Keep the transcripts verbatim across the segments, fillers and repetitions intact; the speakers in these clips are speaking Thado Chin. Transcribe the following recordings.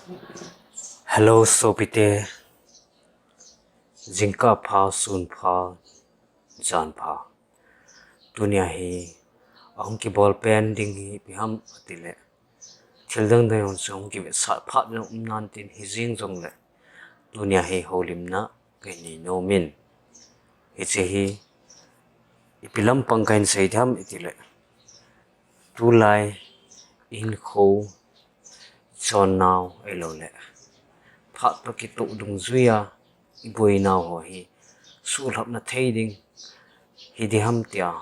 Hello, sopite. Jingkah pha, sun pha, jan pha. Tunia hi ahung kibol pen ding hi ipi ham ati le, thil dang dang jong chu ahung kivetsah phat jong um nan tin, hijeng jongle tunia hi houlimna kahin nei nom in. Hiche hi ipi lampang kahin sei ding ham iti le, tulai ihinkho ichonnau ahilou le phat toh kitoh dungjuia iboinau ho hi suhlhapna thei ding hi ding ham tia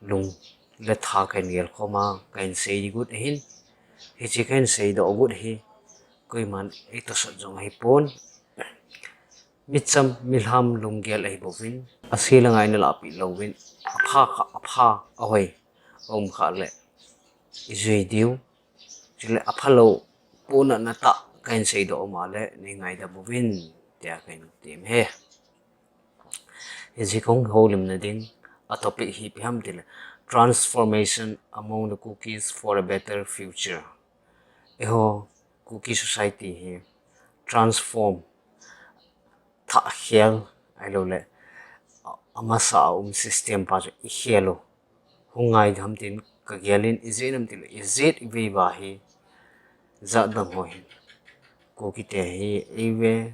lung le tha kahin gelkhom a kahin sei ding got ahin. Hiche kahin seidoh got hi koiman eitosot jong ahipon, micham milham lunggel ahibouvin, ase le ngai nalahpeh louvin, apha kha, apha, ahoi aum kha le ijui diu, chule aphalou pona natah kahin seidoh um a le nei ngaidam uvin tia kahin tem e. Hiche kahung houlimna ding a topic hi ipi ham iti le, Transformation among the Kukis for a better future. Eiho Kuki society hi transform, thahkhel ahilou le amasa a um system pa chu ikhel u hung ngai ding ham tin kagel in, ijeh inem iti le ijat ivei uva hi jat dang ho hin Kukite hi eive,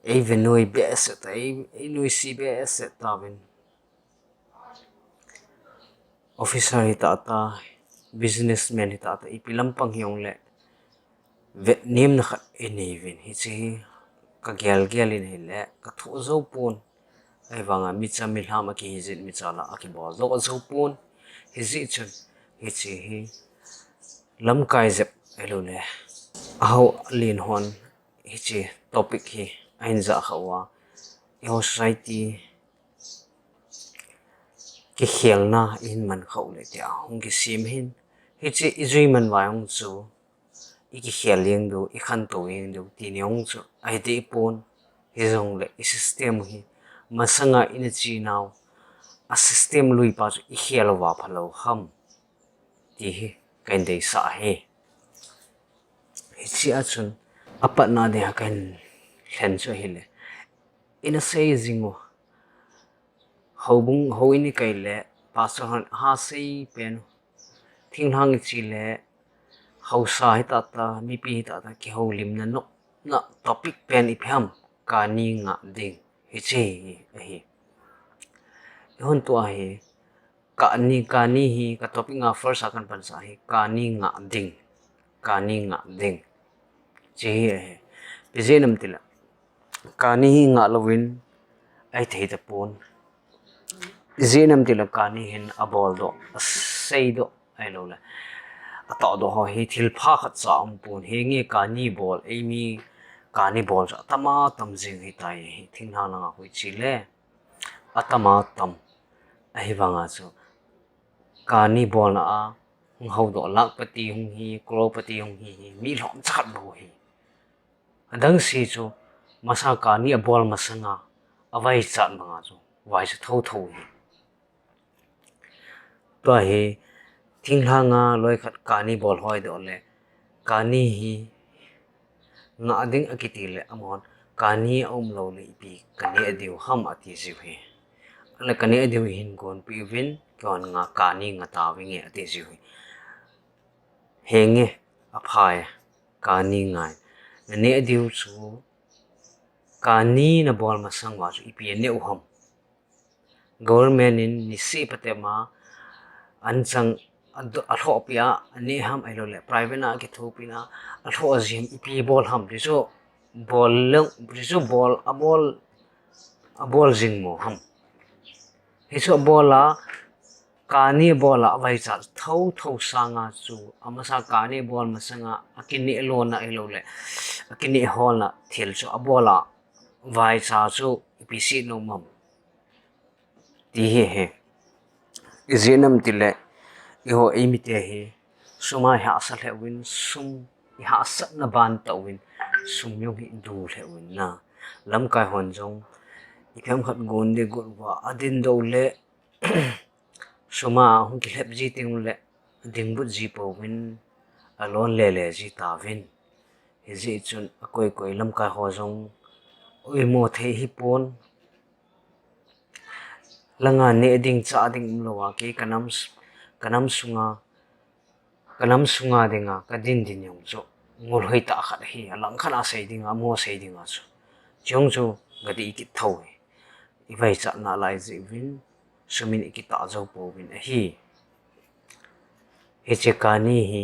eive noi behseh ta, ei, einoise behseh tauvin. Officer hita ta, businessman hita ta, ipi lampang hijongle vetnemna khat inei uvin, hiche hi kagel gel in ahile kathoh jou pon. Ahivanga micham milham akihi jeh in michal a akibol doh jou pon. Hijeh chun hiche hi lamkai jep ahilou le ahao len hon hiche topic hi ahin jah khah uva, eiho society kikhelna ihin man khah u le tia hung kisem ahin. Hiche ijui man uva jong chu ikikhel jeng diu, ikhantou jeng diu ti ni jong chu ahi deh pon. Hijongle isystem u hi masanga ina chenau a system lui pa chu ikhel uva phalou ham ti hi kahin deisah ahi. Hichea chun apatna dinga kahin lhen chu ahile, ina sei jing u, houbung, houin ikai le pastor hon aha sei pen u, thinglhang iche le haosa hita ta, mipi hita ta kihoulimna nopna topic pen ipi ham, kani ngah ding, hiche hi ahi. Ihon tua hi kani, kani hi ka topic a first a kahin pansah hi kani ngah ding, kani ngah ding, hiche hi ahi. Ijeh inem iti le kani hi ngah louvin ahithei tapon. Ijeh inem iti le kani hin aboldoh, aseidoh ahilou le atohdoh ho hi thilpha khatcha aumpon. Henge kani bol, eimi kani bol chu atama tam jing ahitai, thinglhang langa hung iche le atama tam. Ahivanga chu kani bolna a hung haodoh lakhpati hung hi, crorepati hung hi hi mi lhomcha khat bou ahi. Adang se chu masa kani abol masanga avaichat banga chu vaicha thotho ahi. Tua hi thinglhanga loikhat kani bol hoidoh le kani hi ngah ding akiti le amahon kani aumlou le ipi kaneh diu ham ati jiu ahi. Ahile kaneh diu hin gonpeh uvin, keihon nga kani ngah tauvinge ati jiu ahi. Henge, aphai, kani ngai. Naneh diu chu kani nabol masang uva chu ipi aneh u ham? Government in niseh patep a anchang alhohpeh a aneh ham, ahilou le private a akithopeh a alhoh jeh ham, ipi bol ham? Tichu bol leng, tichu bol, abol, abol jing mo ham? Hichu abol a, kani abol a avaichat thotho sanga chu amasa kani abol masanga akineh lona ahilou le akineh holna thil chu abol a vaicha chu ipi seh nom ham ti hi ahi. Ijeh inem itile eiho eimite hi sum a ihahsa lheh uvin, sum ihahsatna ban tah uvin sum jong hi idu lheh uvin na. Lamkai hon jong ipi ham khat gon ding got uva adindoh le sum a hung kilhep ji teng ule adingbut ji pouvin alon lele ji tauvin. Hijeh chun akoi koi lamkai ho jong oimo thei hipon. Langa neh ding chah ding umlouva kei kanam, kanam sunga, kanam sunga dinga kadin din jong chu ngol hoi tah khat ahi, alangkhat a sei dinga, amo sei dinga chu. Chujong chu gadi kit thou hi. Ivaichat nalai jeh uvin, sumin ikitah jou pouvin ahi. Hiche kani hi,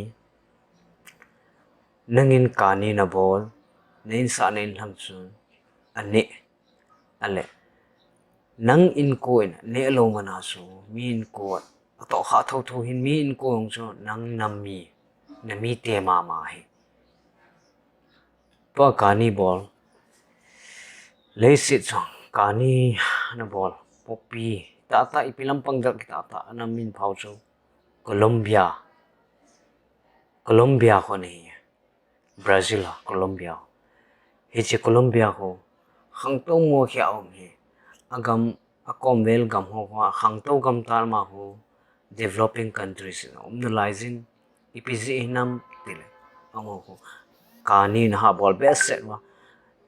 nangin kani nabol, na insah na inlhang chun aneh, ale. Nang inko in neh lou mana chu, mi inko atoh kha thou thou hin, mi inko jong chu nang nam mi, na mite mama hi. Tua kani bol, leiset chun kani nabol, poppy, tahtah ipi lampang dal kitahtah, ana min phau chu Colombia, Colombia kho ahi. Brazil a, Colombia. Hiche Colombia kho, khangtou mo khia um hi. Agam, akomvel gam ho kho, khangtou gam tah ma kho, developing countries a um nalai jin, ipi jeh hinam tile, amaho kho kani ana bol behseh uva.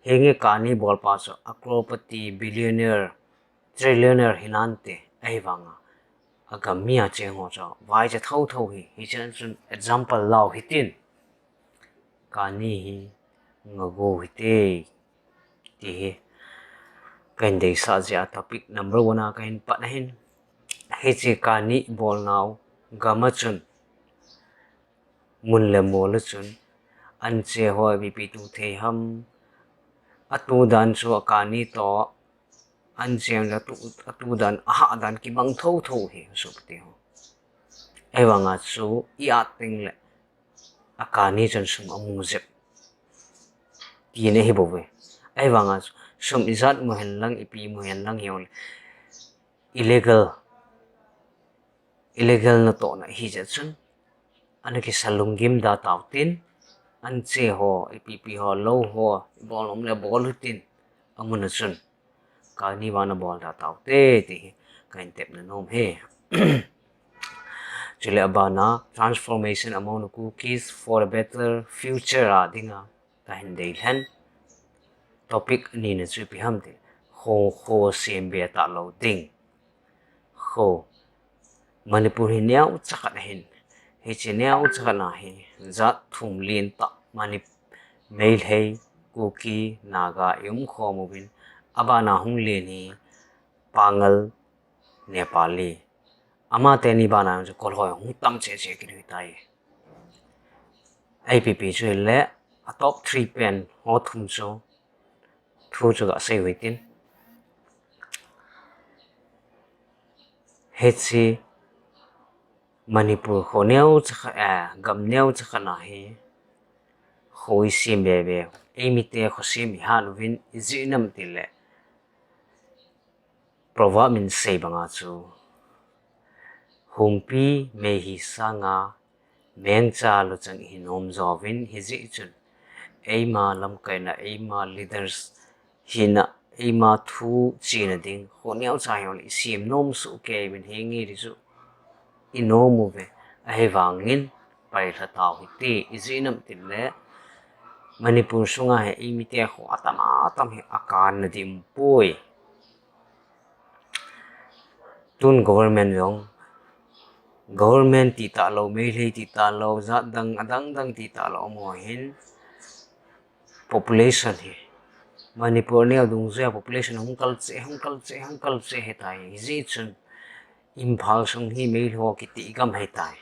Henge kani bolpa chu, a crorepati, billionaire, trillionaire hinante, ahivanga agam mi a cheng ho chu vaicha thou thou hi, hichea chun example lau hitin, kani hi ngago hite, ti hi kahin deisah jeh a topic number one a kahin pat ahin. Hiche kani bolnau gam a chun, mun le mol a chun, anche ho ipi tu thei ham, atu dan chu akani toh, anche le atu, atu dan, ahah dan kibang thou thou hi, sopite ho. Ahivanga chu i-at tengle akani chun sum amu jep, tina ahibouve. Ahivanga chu sum ijat mu henlang, ipi mu henlang hijongle, illegal, illegal natohna ahijeh chun, ana kisa lunggim da tautin, anche ho, ipi ipi ho, lou ho, ibol um le bol utin, amun a chun kani vang ana bol da taute, ti hi kahin tepna nom e. Chule abana, transformation among the Kukis for a better future a dinga kahin deilhen. Topic anina chu ipi ham tile, kho, kho sembe talou ding. Kho, Manipur hi neocha khat ahin. Hiche neocha khat a hi, jat thum lentah Manip-, Meitei, Kuki, Naga i umkhom uvin, abana hung len hi Pangal, Nepali. Amateni bana chu Kolhoi hung tam cheh cheh kit u ahitai. Ipi ipi chu hile, a top three pen ho thum chu, thu chu gasei u hitin. Hiche Manipur kho neocha khat, eh, gam neocha khat a hi, kho isem bebe, eimite khosem ihat uvin, ijeh inem tile, proverb in asei banga chu, humpi mei hi sanga, mengcha luchang ihi nom jouvin, hijeh chun, eima lamkaina, eima leaders hina, eima thu chena ding, kho neocha hijongle isem nom soh kei uvin, henge ti chu inom uve, ahivangin pailha tau hite, ijeh inem tile, Manipur sunga hi eimite kho atam atam hi akanna ding umpoi. Tun government jong, government ti talou, Meitei ti talou, jat dang, adang dang ti talou, amaho hin population hi, Manipur neo dungjuia population hung kal cheh, hung kal cheh, hung kal cheh ahitai. Hijeh chun Imphal sung hi Meitei ho kiti gam ahitai.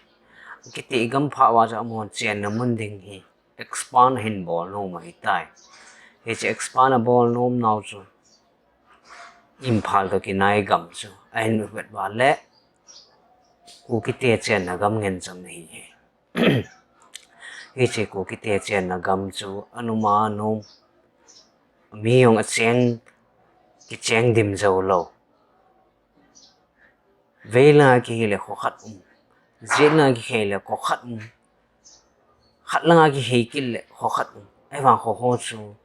Kiti gam phat uva chu amahon chenna mun ding hi expand ahin bol nom ahitai. Hiche expand abol nom nau chu Imphal toh kinai gam chu ahin vet uva le, Kukite chenna gam ngen cham ahi. Hiche Kukite chenna gam chu anuma nom, mi jong acheng, kicheng dim jou lou. Vei langa kihei le kho khat um, jet langa kihei le kho khat um, khat langa kihei kit le kho khat um. Ahivang kho ho chu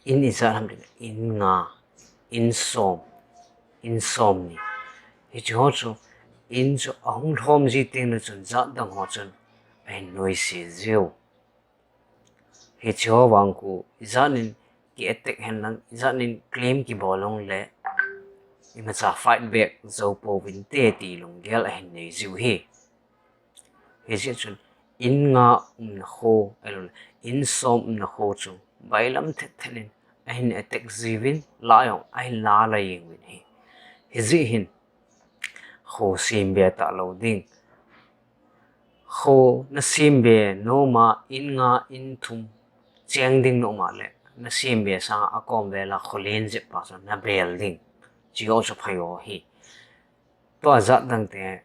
in ijat ham tile, in nga, in som, in somni. Hiche ho chu, in chu ahung lhom ji tengle chun jat dang ho chun ahin noise jiu. Hiche ho vang khu ijat in ki attack hen lang, ijat in claim kibol long le imacha fight back jou pouvin te ti lunggel ahin nei jiu hi. Hijeh chun in nga umna kho, ahilouleh in som umna kho chu bailam thet thet in ahin attack jiuvin, la jong ahin la la jeng uvin hi. Hijeh hin kho sem be talou ding. Kho na sem be nom a in nga in thum cheng ding nom a le, na sem be sanga akom vel a kho len jep pa chu na bel ding. Hiche ho chu phai ho hi. Tua jat dang te,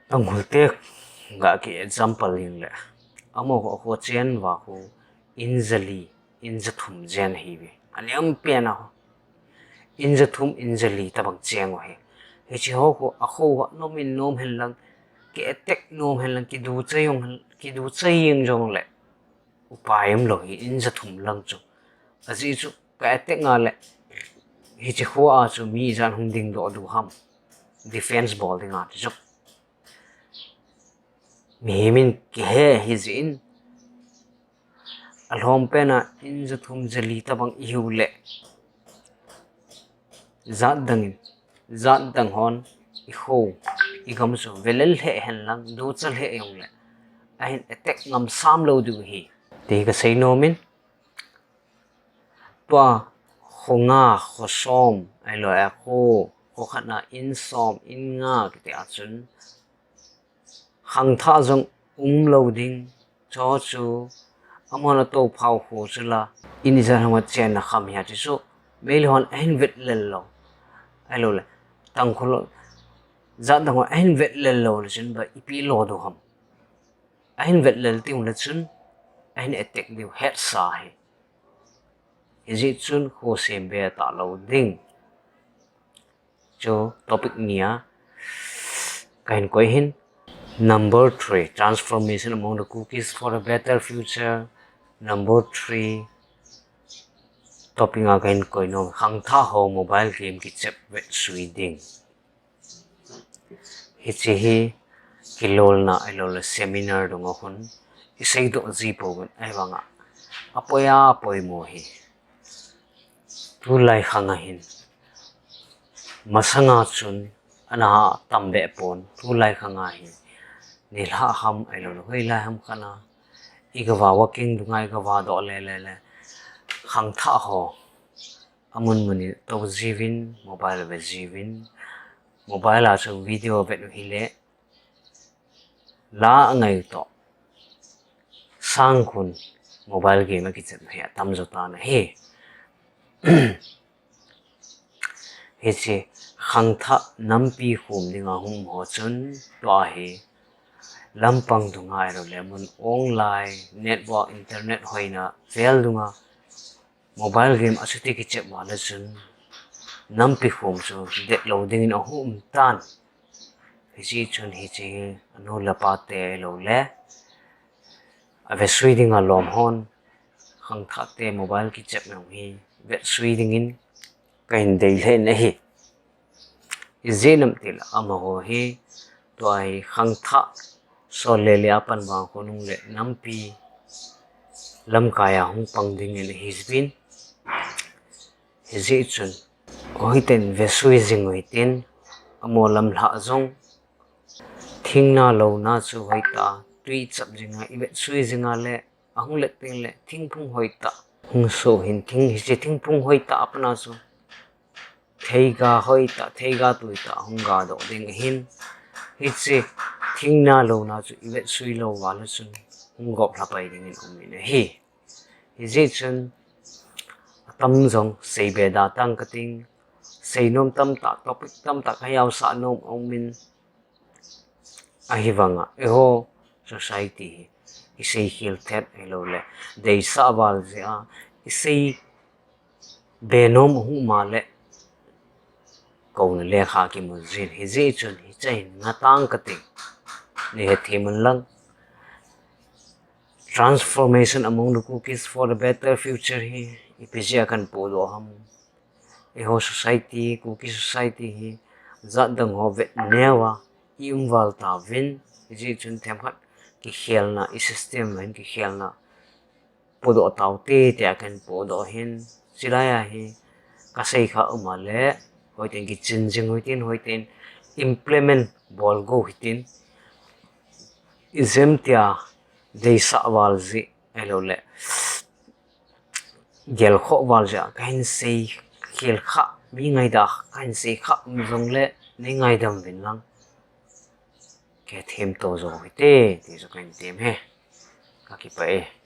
Tangkhul te ga ki example ling le, amaho kho chen uva khu in jali, in jathum jen ahiuve. Anem pen a in jathum, in jali tabang cheng u hi. Hiche ho khu akho uva nom in nom hen lang, ki attack nom hen lang, kiduchai jong, kiduchai jeng jong le upai umlou hi, in jathum lang chu. Ajeh chu ka attack nga le hiche kho a chu mi ijat hung dingdoh diu ham, defense bol ding a ti chu. Mihem in kihe hijeh in, alhom pen a in jathum jali tabang ihiu le, jat dang in, jat dang hon ikho, igam chu velel lheh hen lang, ducha lheh jong le ahin attack ngam sam lou diu hi ti ka sei nom in. Tua kho nga, kho som, ahilou le kho, kho khat na in som, in nga kiti a chun khangthah jong umlou ding, chu chu amahon atoh phau kho chu la, in ijat hung a chenna kham hia ti chu Meitei hon ahin vet lel lou, ahilou le Tangkhul jat dang hon ahin vet lel lou le chun ba ipi lo diu ham. Ahin vet lel teng le chun ahin attack diu hetsa hi. Hijeh chun kho sem be talou ding. Chu topic ni a kahin koi hin. Number three, transformation among the Kukis for a better future. Number three topic a kahin koi nom, khangthah ho mobile game kichep vetsui ding. Hiche hi kilolna ahilou le seminar dunga hin isei doh ji pouvin, ahivanga apoi a poimo hi. Tulai khang a hin masanga chun ana tam be pon, tulai khang a hin nilhah ham ahilou le hoilai ham khat a igava walking dunga igava doh le le le khangthah ho amun mun in tou jiuvin, mobile ve jiuvin, mobile a chu video vet u hile, la angai u toh sang khun mobile game a kichep hi atam jo tan ahi. Hiche khangthah nampi khum dinga hung um ho chun tua hi lampang dunga ahilou le mun online, network, internet hoina vel dunga mobile game achuti kichep uva le chun nampi khum chu detlou dingin ahung um tan. Hijeh chun hiche hi anu le apa te ahilou le avetsui dinga lom hon khangthah te mobile kichep nau hi vetsui dingin kahin dei lheh in ahi. Ijeh inem itile amaho hi tua hi khangthah sol le le a pan vang khonung le nampi lamkai a hung pang dingin ahi jipin. Hijeh chun hoiten vetsui jing u hitin, amaho lamlhah jong thingna louna chu hoitah a tui chap jinga ivetsui jinga le ahung let teng le thingphung hoitah hung soh hin, thing, hiche thingphung hoitah a pat a chu theiga hoitah, theiga tuitah hung ga doh ding ahin. Hiche thingna louna chu ivetsui lou uva le chun hung gop lhapai dingin um in ahi. Hijeh chun atam jong sei be da tang kating, sei nom tamtah, topic tamtah kajaosah nom aum in, ahivanga eiho society hi isei khel thet ahilou le deisah val jeh a isei be nom ahung um a le kouna lekha kimu jin, hijeh chun hiche hin nga tang kating, nei hethem un lang. Transformation among the Kukis for a better future hi ipi jeh a kahin podoh ham. Eiho society, Kuki society hi jat dang ho vet neo a i um val tauvin, hijeh chun themkhat kikhelna, i system hin kikhelna podoh taute tia kahin podoh hin, chulai a hi kasei kha um a le, hoitin kichin jing hoitin, hoitin implement bol go hitin, ijemtia deisah val jeh, ahilouleh gelkhoh val jeh a kahin sei khel kha, mi ngaidam kahin sei kha um jongle nei ngaidam uvin lang, kithemto jo hite ti chu kahin tem e. Kakipah e.